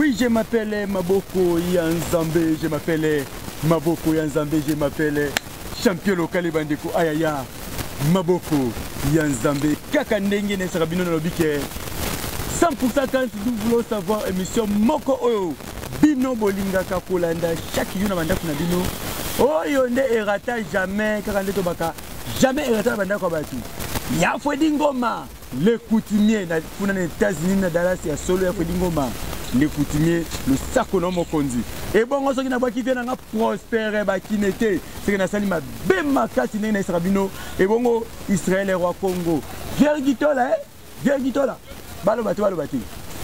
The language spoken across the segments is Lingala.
Oui, je m'appelle Maboko ya Nzambe, je m'appelle Maboko ya Nzambe, je m'appelle champion local bandeko ayaya Maboko ya Nzambe. Kaka ndenge nesaka bino nalobi ke 100% quand nous voulons savoir émission moko oyo bino bolingaka kolanda chaque jour na bandako na bino oyo nde erata jamais kaka nde tobaka jamais erata na bandako ya bato ya Freddy Ngoma le coutumier na kuna na États-Unis na Dallas ya solo ya Freddy Ngoma le coutumier losako na mokonzi ebongo soki nabwaki vie na nga prospere bakine te seke nasali mabe makasi ndenge nayesaka bino ebongo Israël roi Congo Pierre Gitola eh? Pierre Gitola baloba te baloba te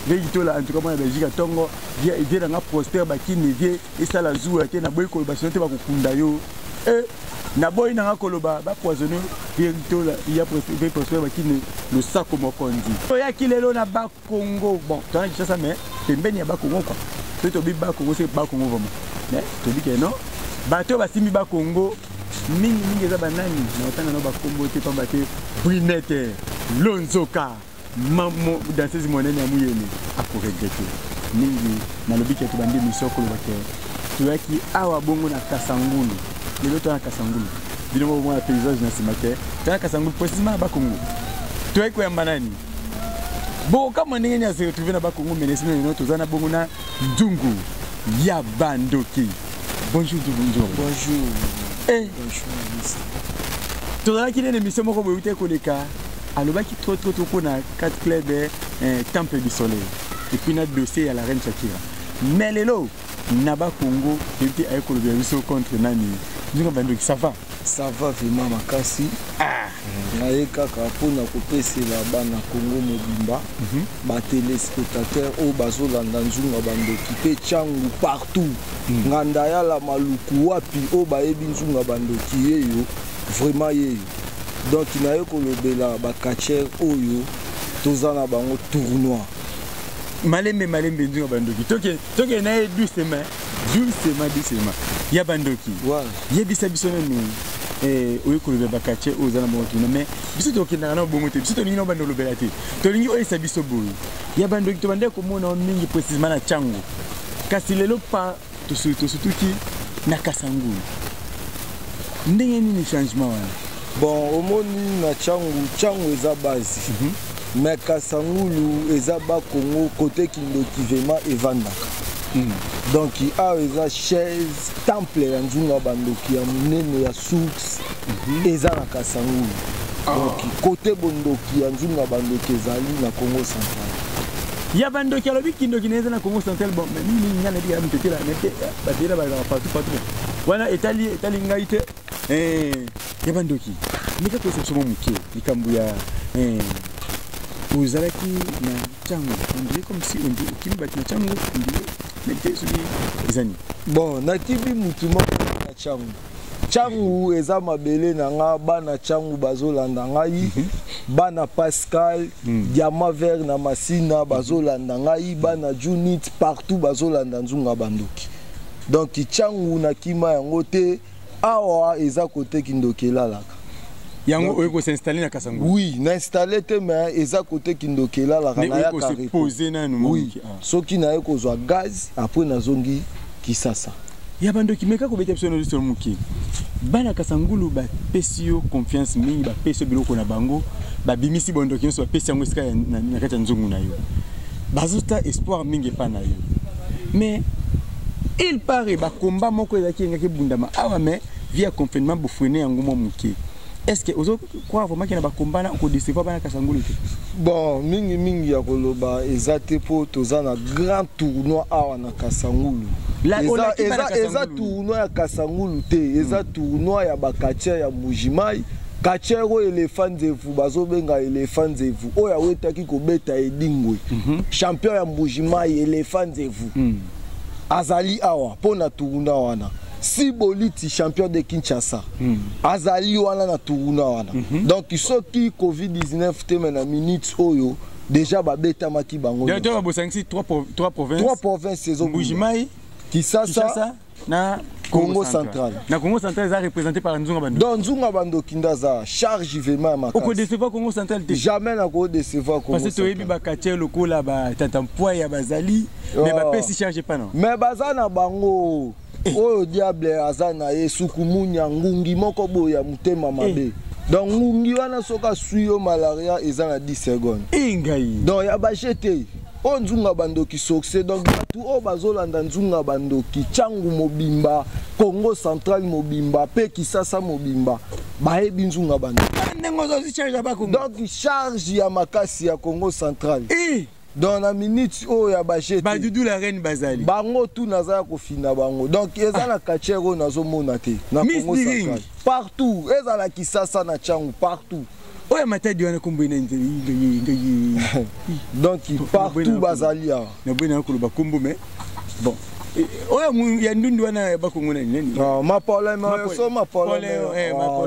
Vie Gitola en tout cas mwana Belgique ya tongo vie na nga prospère bakine vie esala zuwa te naboyi koloba sino te bakokunda yo eh naboyi nanga koloba bapoisonne vie ya prosper bakine losako mokonzi toyaki lelo na bakongo bon toza na kinshasa mais pembeni ya bakongo quoi soki tobi bakongo se bakongo vraiment mais tobi ke non bato oyo basimbi bakongo mingi mingi eza banani na otanga nao bakombo te pamba te brinete lonzoka Mamo danseuse monene ya muyele ako regrette mingi nalobi ke tobandi emission koloba ke toyaki awa bongo na Kasangulu lelo toya na Kasangulu bino moko bomona paysage na nsima ke toya na Kasangulu précisément na Bakongo toyaki koyamba nani bokokamwa ndenge nini ase retrouve na Bakongo mais na bino toza na bongo na Nzungu ya bandoki. Bonjour Nzungu Nzungu. Bonjour. Eh. Bonjour. Tozalaki nene émission moko boye euti koleka alobaki trop trop trop mpona 4 club eh, temple du soleil et puis na dossier ya la reine Shakira mais lelo na bakongo toyebi te aye kolobela biso contre nani Nzungu bandoki ça va. Ça va vraiment makasi. Ah. Naye kaka mpona kopesela bana Congo mobimba mm -hmm. ba téléspectateurs oyo bazolanda Nzunga Bandoki mpe Tshangu partout mm. Nganda yala Maluku wapi oyo bayebi Nzunga Bandoki yeyo vraiment yeyo donc naye kolobela ba catcheur oyo toza na bango tournoi malembe malembe Nzunga Bandoki toke toke na ye doucement doucement doucement ya bandoki ouais. Yebisa biso nanu eh, oye kolobela bakartier oyo oza na bango tuna mais biso tokendaka na bongo te biso tolingi na banda olobela te tolingi oyesa biso boye ya bandoki tobandaki komona mingi précisement na Tshangu kasi lelo pa tosutuki na Kasangulu ndenge nini changement wana? Bon omoni na Tshangu, Tshangu eza base mm -hmm. mais Kasangulu eza Bakongo kote kindoki vraiment evandaka mm. Donc awa eza chaise temple ya Nzunga Bandoki ya monene ya source mm -hmm. eza na Kasangulu ah. Donc kote bondoki ya Nzunga Bandoki ezali na Congo central ya bandoki alobi kindoki na eza na Congo central bon mais mingi mingi ngai nayebi kaka mitetela nete batela bazalaka partout partout wana etali etali ngai te eh, ya bandoki meka koyesa biso mwa moke likambo ya eh, ozalaki na Tshangu on dirait comme si on dirait okimi bato na Tshangu on dirait mais te soki eza nini? Bon nakibi mutu moko na Tshangu. Tshangu eza mabele na nga, bana Tshangu bazolanda ngai mm -hmm. Bana Pascal mm. Diamant Vert na Masina bazolanda ngai, bana Junit partout bazolanda Nzunga Bandoki. Donc Tshangu nakima yango te, awa eza kote kindoki elalaka. Yango oyo ko s'installer na Kasangulu? Oui, na installer te mais eza kote kindoki elalaka na ya ko se poser nanu. Oui, ah. Soki naye kozwa gaz après nazongi Kisasa. Ya bandoki meka kobeta biso na lisolo moke. Bana Kasangulu bapesi yo confiance mingi, bapesi yo biloko na bango, babimisi bondoki nyonso bapesi yango esika na kati ya nzungu na yo. Bazota espoir mingi epai na yo. Mais il paraît ba combat moko ezalaki engaki ebundama awa mais via confinement bofrene yango mwa moke. Est-ce que ozo croire vraiment que na ba combat na oko décevoir bana Kasangulu te? Bon, mingi mingi ya koloba eza te po toza na grand tournoi awa na Kasangulu. Eza, eza, eza tournoi ya Kasangulu te, eza mm. tournoi ya ba catcheur ya Mbujimayi. Catcheur oyo Elephant Nzevu bazobenga Elephant Nzevu oyo awetaki kobeta Edingwe. Mm -hmm. Champion ya Mbujimayi Elephant Nzevu. Mm. Azali awa po na tournoi wana. Siboliti champion de Kinshasa mm. azali wana na tournoi wana mm -hmm. Donc soki COVID-19 te mais na minute oyo déjà babetamaki bango. Donc bosangisi trois provinces. Trois provinces ezo Mbujimayi, Kinshasa, Kinshasa. Na Congo Central. Na Congo Central eza représenté par Nzunga Bandoki. Donc Nzunga Bandoki ndaza charge vraiment ya makasi. Okodecevoir Congo Central te. Jamais nakodecevoir Congo. Parce que toyebi bakatie lokola ba tata mpwaya bazali, mais bapesi charge pa non. Mais baza na bango. Oyo diable aza na ye sukumunya ngungi moko boye ya motema mabe. Donc ngungi wana soki aswi yo malaria eza na 10 secondes. Ngai. Donc ya ba jete. Oyo Nzunga Bandoki succès. Donc bato oyo bazolanda Nzunga Bandoki, Tshangu mobimba, Congo Central mobimba, pe Kisasa mobimba, bayebi Nzunga Bandoki. Ndenge ozozwi charge ya Bakongo. Donc charge ya makasi ya Congo Central. Donc na minute oyo ya ba jete. Ba Doudou la reine bazali. Bango tout naza ya kofina bango. Donc eza na quartier oyo nazomona te na Congo Central. Partout, eza na Kisasa na Tshangu partout. Oyo matadi wana kombo ina ngai. Donc partout bazali awa. Na boye na koloba kombo mais bon. Oyo ya ndundu wana bakongo nani nani? Non, ma problème, so ma problème.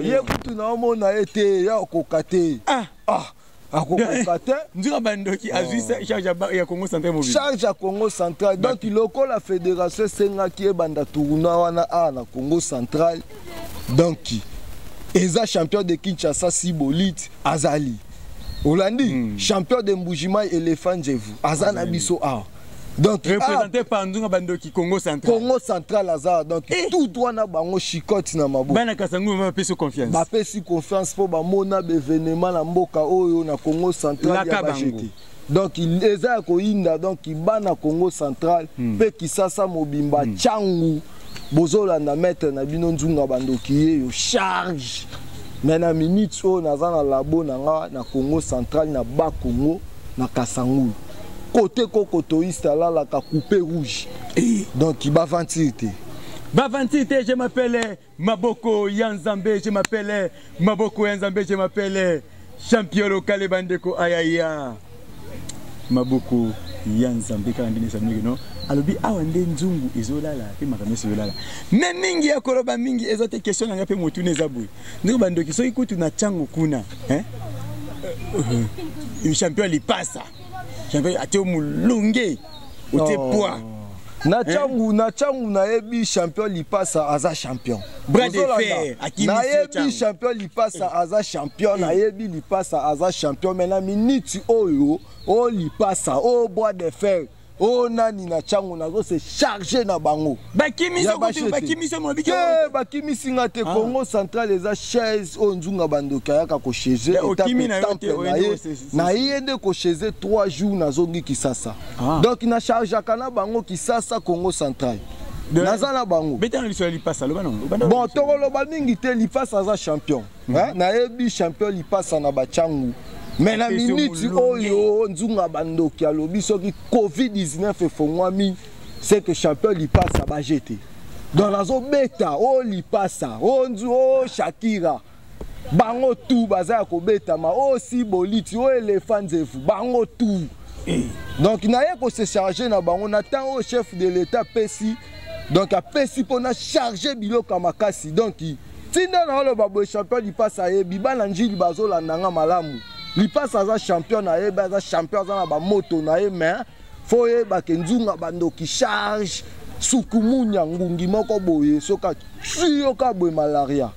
Ye kutu na omona ete ya okoka te. Ah. Ah. Akokoka te. Nzunga Bandoki azwi charge ya Congo Central mobile. Charge ya Congo Central. Donc lokola fédération esengaki ebanda tournoi wana a na Congo Central. Donc eza champion de Kinshasa Sibolit azali. Olandi champion de Mbujimayi Elephant Njevu aza na biso a. Donc représenté par Nzunga Bandoki Congo Central. Congo Central aza donc tout droit na bango chicote na maboko. Bana Kasangu ba pesi confiance. Ba pesi confiance po ba mona événement na mboka oyo na Congo Central ya ba jeté. Donc eza ya koyinda donc bana Congo Central pe Kisasa mobimba Tshangu bozolanda maître na bino Nzunga Bandoki ye yo charge. Mais na minute oyo naza na labo na nga na Congo Central na ba Congo na Kasangulu. Côté kokotoïste alalaka coupé rouge. Donc baventure te. Baventure te, je m'appelle Maboko Yanzambe, je m'appelle Maboko Yanzambe, je m'appelle champion local bandeko ayaya. Maboko Yanzambe kaka ndenge samiki no. Alobi awa nde nzungu ezolala pe makambo ezolala. Mais mingi ya koloba mingi eza te question na nga pe motuna eza boye. Ndenge bandoki soki kutu na Tshangu kuna, hein? Champion lipasa. Champion atie mulunge otie poids. Na Tshangu, na Tshangu nayebi champion lipasa aza champion. Bras de fer, akimisi Nayebi champion lipasa aza champion, nayebi lipasa aza champion mais na minute oyo o lipasa o bois de fer o nani na Tshangu nazo se charger na bango. Bakimisi kutu, bakimisi mo biki. Ke bakimisi nga te Congo Central eza chaise o Nzunga Bandoki ayaka ko chaise okimi na yo te na ye nde ko chaise 3 jours nazongi Kisasa. Donc na chargeaka na bango Kisasa Congo Central. Naza na bango. Beta na liso ya lipasa loba non. Bon tokoloba mingi te lipasa aza champion. Nayebi champion lipasa na ba Tshangu. Mais na minute oyo Nzunga Bandoki alobi soki Covid-19 efongwami, c'est que champion lipasa ba jeté. Dans la zone beta, o lipasa, o nzu, o Shakira. Bango tout baza ya kobeta ma o Siboliti, o Elephant Nzevu, bango tout. Donc naye ko se charger na bango na temps au chef de l'état pesi. Donc a pesi pona charger biloko makasi. Donc tinda na oloba boye champion lipasa yebi bana njili bazolanda nga malamu. Lipasa aza champion na ye, aza champion aza na ba moto na ye mais faut yeba ke Nzunga Bandoki charge sukumunya ngungi moko boye soka suyoka boye malaria.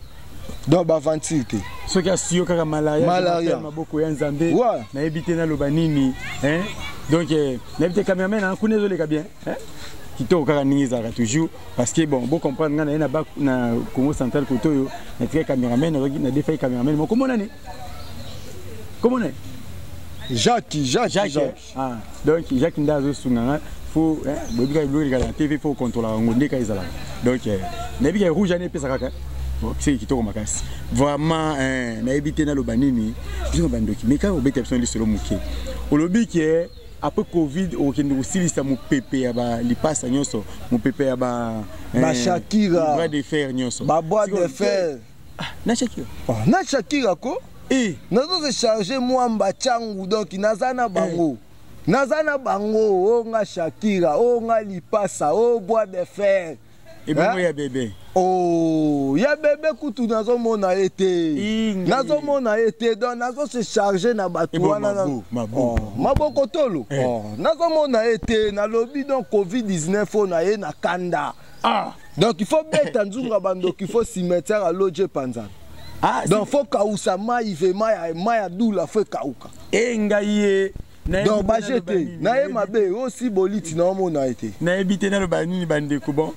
Donc ba venture te. Soki asiyoka ka malaria, malaria maboko ya Nzambe. Na ebite na loba nini, hein? Donc na ebite cameraman na kuna ezoleka bien, hein? Kitoko kaka ndenge ezalaka toujours parce que bon, bo comprendre nga na ye na ba na Congo Central koto oyo na tika cameraman na na defai cameraman moko komona ni? Komona? Jacques, Jacques, Jacques. Ah, donc Jacques Ndazo sunga faut hein, bobi ka biloko na TV faut contrôler ngo ndeka ezalaka. Donc na bika rouge ani pesa kaka. Bon, c'est kitoko makasi. Vraiment hein, na ebite na loba nini? Biso bandoki mais ka obeta biso lisolo muke. Olobi ke après Covid okende kosilisa mopepe ya ba lipasa nyonso, mopepe ya ba ba Shakira, bras de fer nyonso. Ba bois de fer. Ah, na Shakira. Oh, na Shakira ko? Eh, nazo se charger mwamba Tshangu donc naza na bango. Naza na bango, o nga Shakira, o nga lipasa, o bois de fer. Ebongo ya bebe? Oh, ya bebe kutu nazomona ye te, nazomona ye te. Donc nazo se charge na bato wana. Oh, maboko tolo. Oh, nazomona ye te. Nalobi donc COVID-19 oyo na ye na kanda. Ah. Donc il faut beta nzunga bandoki, il faut cimetière aloje panzana. Ah, donc faut kausa mai, vraiment ya mai ya dula, faut kauka. E ngai ye. Donc baje te na ye mabe osi boliti na omona ye te. Nayebi te naloba nini, bandeko. Bon,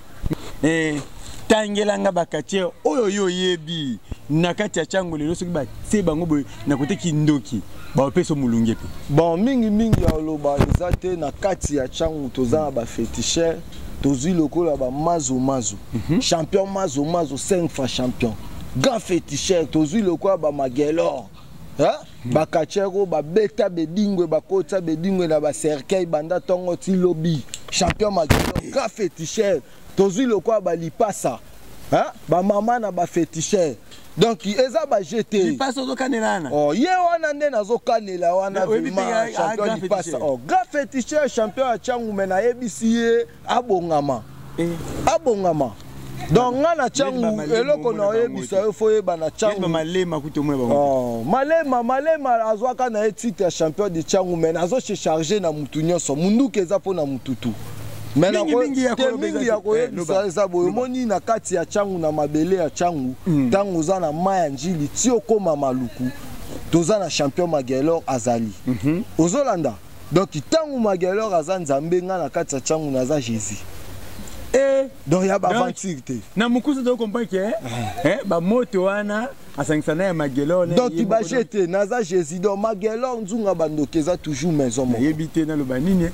tangelanga bacatcheurs oyo yo oyebi na kati ya ntango lelo, soki batie bango boye na kote kindoki, bapesa molunge mpe. Bon, mingimingi ya oloba eza te. Na kati ya ntango toza na baféticheurs, tozwi lokola bamazomazo, champion mazomazo, 5 fois champion, grand féticheur. Tozwi lokola bamagelor, bacatcheurs oyo babeta bedingwe, bakota bedingwe na bacercueil banda ntongo ti lobi, champion magelor, grand féticheur. Tozwi lokola balipasa, bamama na baféticheur. Donc eza baje te. Lipasa ozokanela wana? Oh, ye wana nde nazokanela wana vraiment, champion lipasa. Oh, grand féticheur, champion ya Tshangu. Me nayebisi ye abongama, abongama. Donc nga na Tshangu, eloko na oyebisa yo, faut oyeba na Tshangu. Malema kutu omona bango. Oh, Malema, Malema azwaka na ye titre ya champion de Tshangu, mais nazose charge na mutu nyonso. Munduki eza mpo na mututu. Mingi ya koyebisa eza boye: omoni na kati ya Tshangu, na mabele ya Tshangu, ntango oza na mai ya Njili ti okóma Maluku, toza na champion Magelor azali. Ozolanda? Donc ntango Magelor aza Nzambe, nga na kati ya Tshangu naza Jésus. Donc ya baaventure te. Na mokusu tocomprendre ke bamoto wana asangisa na ya Magelor. Donc baje te, naza Jésus. Donc Magelor, nzunga bandoki eza toujours maison moko. Nayebi te naloba nini.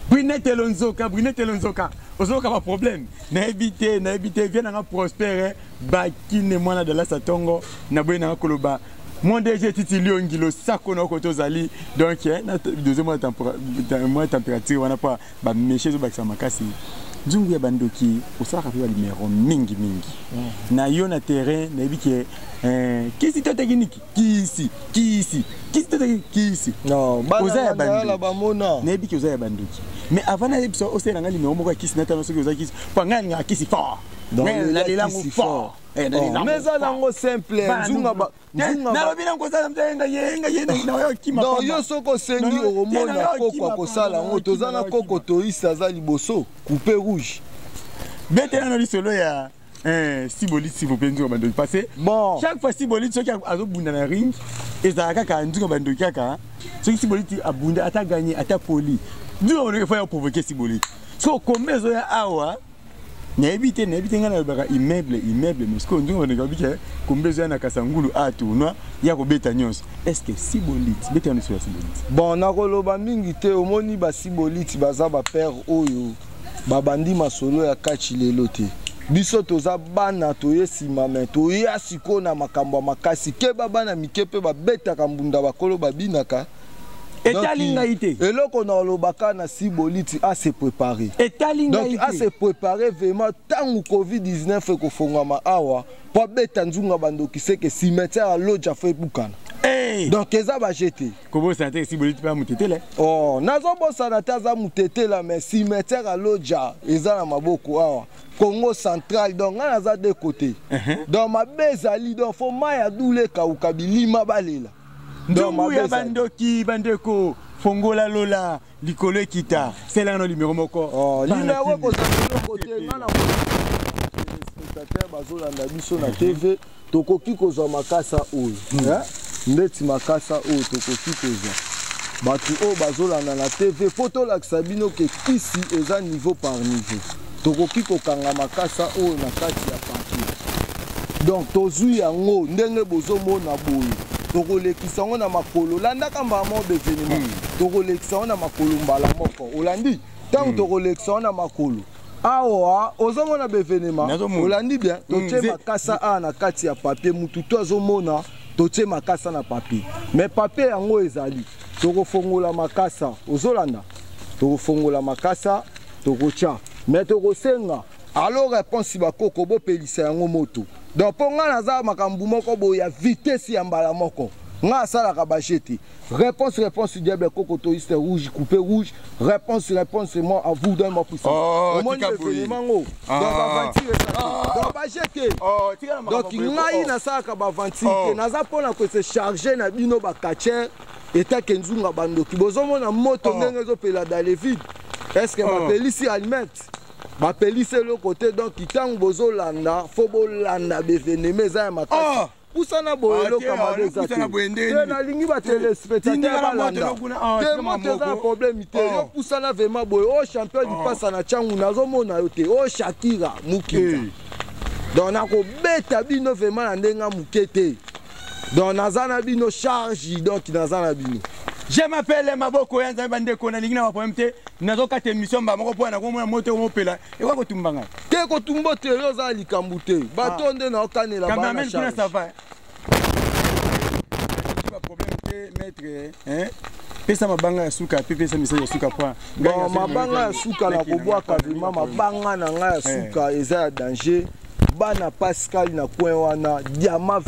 Brinetelo nzoka, brinetelo nzoka, ozoyoka baproblème. Nayebi te, nayebi te. Vie nanga Prospère Bakine, mwana Dalasa ntongo naboyi nanga koloba. Mon DG Titi Liongi, losako na oko tozali. Donc deuxième mwa température wana mpo bameshe ezobakisa makasi. Nzungu ya bandoki, osalaka mpe banuméro mingimingi na yo na terrain. Nayebi ke kisi to technique, kisi kisi kisi to technique kisi. Oza ya bandoki. Nayebi ke oza ya bandoki, mais avant nayebisa, osalelanga numéro moko ya kisi natano soki oza kisi, mpo ngai alingaka kisi fort, nalelango fort. Mais eza nango simple, nzunga. Nalobi nango kozala yenga. Donc yo soki osengi, okomona koko akosala yango. Toza na koko toyisi, aza liboso coupe rouge. Betela na lisolo ya Siboliti, s'il vous plaît, nzunga bandoki, parce que bon, chaque fois Siboliti soki azobunda na ring, ezalaka kaka nzunga bandoki. Kaka soki Siboliti abunda, ata gagné ata poli, nzunga bandoki faut ya provoquer Siboliti. Soki okome ezoya awa, nayebi te, nayebi te. Ngai nalobaka immeuble, immeuble, mais sikoyo nzunga bandoki babiki kombe ezoya na Kasangulu a tournoi ya kobeta nyonso. Est ce que Siboliti, betela lisolo ya Siboliti? Bon, nakoloba mingi te. Omoni, basiboliti baza bapère oyo babandi masolo ya kati lelo te. Biso toza bana, toye nsima, me toya sikoyo na makambo ya makasi. Keba, bana mike mpe babetaka mbunda, bakolo babinaka. Etali ngai te. Eloko na olobaka na Siboliti, ase préparé. Etali ngai. Donc ase préparé vraiment. Ntango COVID-19 ekofongwama awa mpo abeta nzunga bandoki, seke cimetière aloja faut ebukana. Donc eza baje te. Kobosana te, Siboliti mpe amotetele. Oh, nazobosana te, aza motetela, mais cimetière aloja eza na maboko awa, Congo Central. Donc ngai naza de côté. Donc mabe ezali, donc faut mai ya dula ekauka, bilima balela. Nzungu ya bandoki, bandeko, fongola lola, likolo ekita. Selanga no numéro moko. Numéro ekozala eloko te. Ngai na spectateur bazolanda biso na TV, tokoki kozwa makasa oyo, ndeti makasa oyo tokoki kozwa. Bato oyo bazolanda na TV, mpo tolakisa bino ke kisi eza niveau par niveau. Tokoki kokanga makasa oyo na kati ya papier. Donc tozwi yango ndenge bozomona boye, tokolekisa yango na makolo. Landaka mbala moko baévénement. Tokolekisa yango na makolo mbala moko. Olandi? Ntango tokolekisa yango na makolo awa, ozomona baévénement. Olandi bien? Totie makasa awa na kati ya papier. Mutu to azomona, totie makasa na papier, mais papier yango ezali, tokofongola makasa. Ozolanda? Tokofongola makasa, tokotya, mais tokosenga alors réponse. Bakoko bopelisa yango moto. Donc mpo ngai naza makambo moko boye ya vitesse ya mbala moko. Nga asalaka ba jeu te. Réponse, réponse, diable kokotoiste rouge, coupé rouge. Réponse, réponse, moi à vous donne ma puissance. Oh, Omoni tika boye. événement ngo. Ah. Donc aventure eza te. Ah. Donc ba jeu te. Oh, tika na makambo Donc boye, ngai oh. nasalaka ba aventure Oh. te. Naza mpona ko se charger na bino ba catcheur etake nzunga bandoki. Bozomona moto Oh. ndenge ezopela dans le vide. Est-ce que Oh. bapelisi allumette? Bapelisi eloko te. Donc ntango bozolanda, fo bolanda bevenema eza ya makasi. Oh. Pusana boye Ah, eloko te, ya mabe ah, eza pusana boye te. ndeni. Te nalingi ba téléspectateur Tindika na moto balanda. lokuna, ah, Te tika moto eza na moko. problème te. Oh. Yo pusana vraiment boye. O champion lipasa na ntango nazomona yo te. O Shakira Mukinza. Eh. Donc nakobeta bino vraiment na ndenge ya moke te. Donc naza na bino charge, donc naza na bino. Je m'appelle Maboko ya Nzambe bandeko nalingi na baproblème te. Nazokata émission mba moko mpo nakomona moto omopela ekoka kotumba ngai. Te kotumba te, yo oza na likambo te. Bato nde naokanela baa na Cameraman kuna charge. ça va. Ba problème te maître, hein? Pesa mabanga ya suka pe pesa message ya suka point. Bon, mabanga ya suka na kobwaka vraiment mabanga na ngai ya suka eza ya danger. Bana Pascal na coin wana diamant.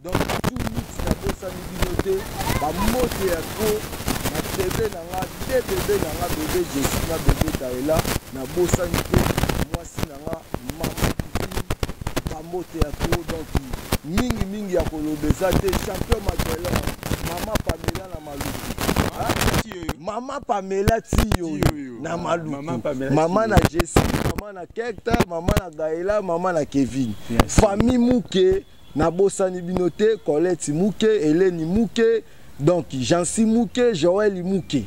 Donc tout mix na bosani bino te, bamoto ya trop na bebe na nga, de bebe na nga, bebe Jessie na bebe Daela, na bosani te mwasi na nga mama Divine, bambote ya trop. Donc mingi mingi ya koloba eza te. Champion Magellan, mama Pamela na Maluku. Mama Pamela Tiyo Tiyoyo. na Maluku. Mama Pamela Mama Tiyoyo. na Jessie, mama na Kekta, mama na Gaela, mama na Kevin. Yes. Famille Muke, nabosani bino te, Colette Muke, Hélène Muke, donc Jancy Muke, Joël Muke.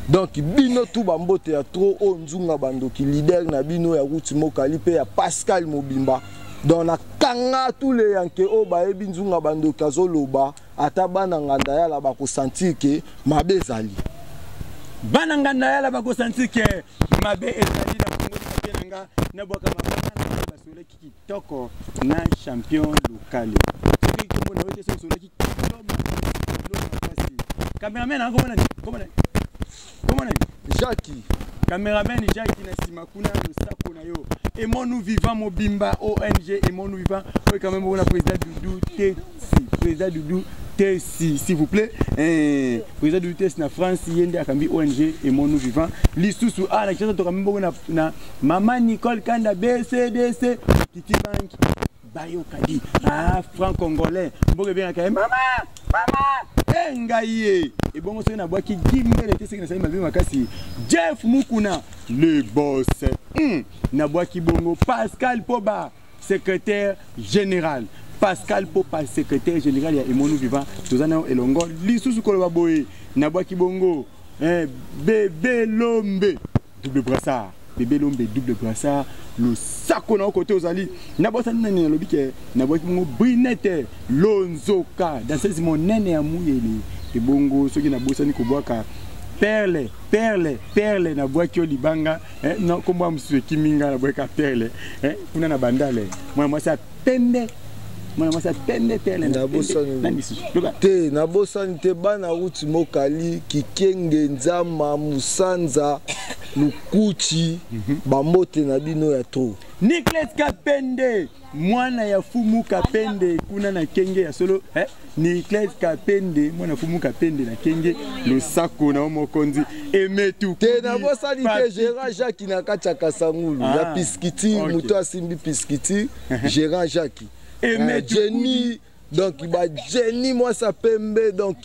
Donc bino tout bambote ya trop oyo nzunga bandoki leader na bino ya route mokali pe ya Pascal Mobimba. Donc na kanga tous les yanke oyo bayebi nzunga bandoki azoloba ata bana nganda yala bakosentir ke mabe ezali. Bana nganda yala bakosentir ke mabe ezali na fongoli papier na nga nabwaka mabanga na nga basolaki kitoko na champion local. Soki kombo na yo te soki osolaki kilo makasi. Cameraman na komona nini? Komona nini? Komona nini? Jackie. Cameraman Jackie na nsima kuna losako na yo. Aimons-nous vivant Mobimba ONG Aimons-nous vivant. Oyo quand même bona président Doudou Tessi. Président Doudou Tessi, s'il vous plaît. Eh, président Doudou Tessi na France yende akambi ONG Aimons-nous vivant. Lisusu a na Kinshasa tokambi bongo na Mama Nicole Kanda BCDC Kiti Bank Bayokadi. Ah, franc congolais. Mboka ebengaka ye mama, mama. Eh, ngai ye. Ebongo soki nabwaki gimbele te soki nasali mabe makasi. Jeff Mukuna le boss. Nabwaki bongo Pascal Poba, secrétaire général. Pascal Poba, secrétaire général ya Aimons-nous vivant. Toza na elongo lisusu koloba boye. Nabwaki bongo eh, Bébé Lombe double brassard. Bébé Lombe double brassard. Le sako na côté ozali. Nabwasani nani nalobi ke nabwaki bongo Brinette Lonzoka danseuse monene ya muyele. Ebongo soki nabosani kobwaka perle, perle, perle nabwaki yo libanga, eh, non kombo ya mosusu ekimi nga nabwaka perle, eh, kuna na bandale. Mwana mwasi ya pembe. Mwana mwasi ya pembe perle na pembe. Nabosani. Nani lisusu? Loba. Te nabosani te bana route mokali Kikenge Nzama Musanza Lukuchi bambote na bino ya trop. Nicolas Kapende mwana ya Fumu Kapende kuna na Kenge ya solo, eh? Nicolas Kapende mwana Fumu Kapende na Kenge losako na mokonzi emetu Te nabosani te Gérard Jacques na kati ya Kasangulu Ah, ya Piskiti ok. moto asimbi Piskiti Gérard Jacques. Emetu Jenny donc ba Jenny mwasa pembe donc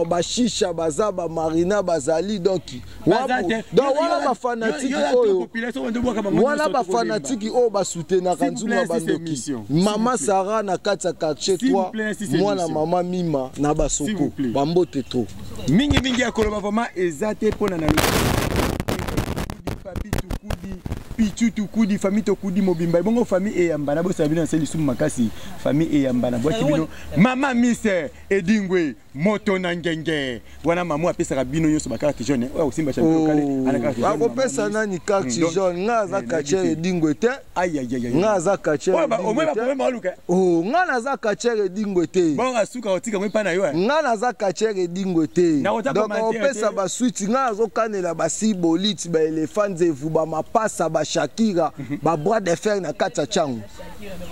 ba shisha baza ba marina bazali donc donc wana ba fanatique oyo wana ba fanatique oyo ba soutenaka S'il vous nzunga plaît, si c'est bandoki émission. S'il mama vous plaît. Sarah na kati ya quartier S'il vous 3 plaît, si c'est mwana émission. mama Mima na S'il vous basoko plaît. bambote trop mingi mingi ya koloba vraiment eza te mpona na papi tukudi pichu tukudi famille tokudi mobimba ebongo famille eyamba na bosala bino na se lisumu makasi famille eyamba na bwaki bino mama mise edingwe moto na ngenge wana mama apesaka bino nyonso ba carte jaune oyo akosimba champion local ana carte jaune akopesa nani carte Donc, jaune nga aza eh, quartier nayebi te. edingwe te aïe aïe aïe nga aza quartier oyo ba au moins edingwe ba te problème aluka oh nga naza quartier edingwe te bon asuka otika ngo epa na yo eh. nga naza quartier edingwe te Na kota donc commentaire opesa te. basuite nga nazokanela basibolite baelephant nzevu bamapasa bashakira babras de fer na kati ya ntango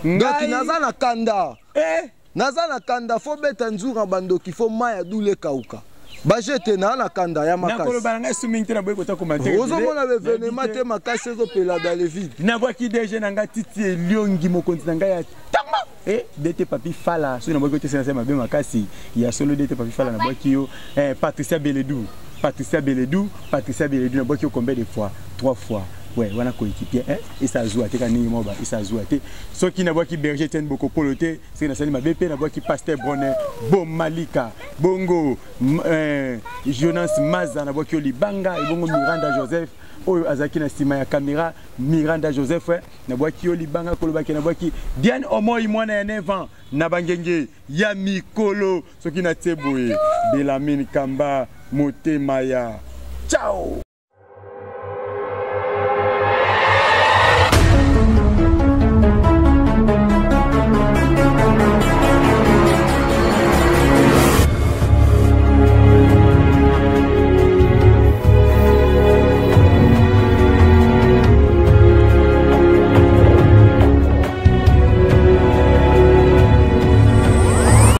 donc Ngai- naza na kanda eh. Naza na kanda, fo beta nzura bandoki, fo mai ya dule ekauka. Bajete naa na kanda ya makasi. Nakoloba na ngai su mingi te, naboyi kota commentaire. Ozomona baevenema te makasi ezopela dans le vide. Nabwaki DG na ngai Titi Eliongi, mokonzi na ngai ya tama e DT Papi Fala. Soki nabwaki yo te, senasa mabe makasi ya solo. DT Papi Fala, nabwaki yo. Patricia Beledou, Patricia Beledou, Patricia Beledou, nabwaki yo combien de fois? Trois fois. Ouais, wana coéquipier, eh esa azwa te ka ndenge moko ba esa azwa te. Soki nabwaki Berger Etienne Bokopolo te, soki nasali mabe. Mpe nabwaki Pasteur Brone Bomalika, bongo Jonas Maza, nabwaki yo libanga. Ebongo Miranda Joseph oyo azalaki na nsima ya caméra, Miranda Joseph, nabwaki yo libanga. Kolobaki nabwaki Diane Omoi, mwana ya 9 ans na bangenge ya mikolo. Soki natie boye, Belamine Kamba, motema ya ciao.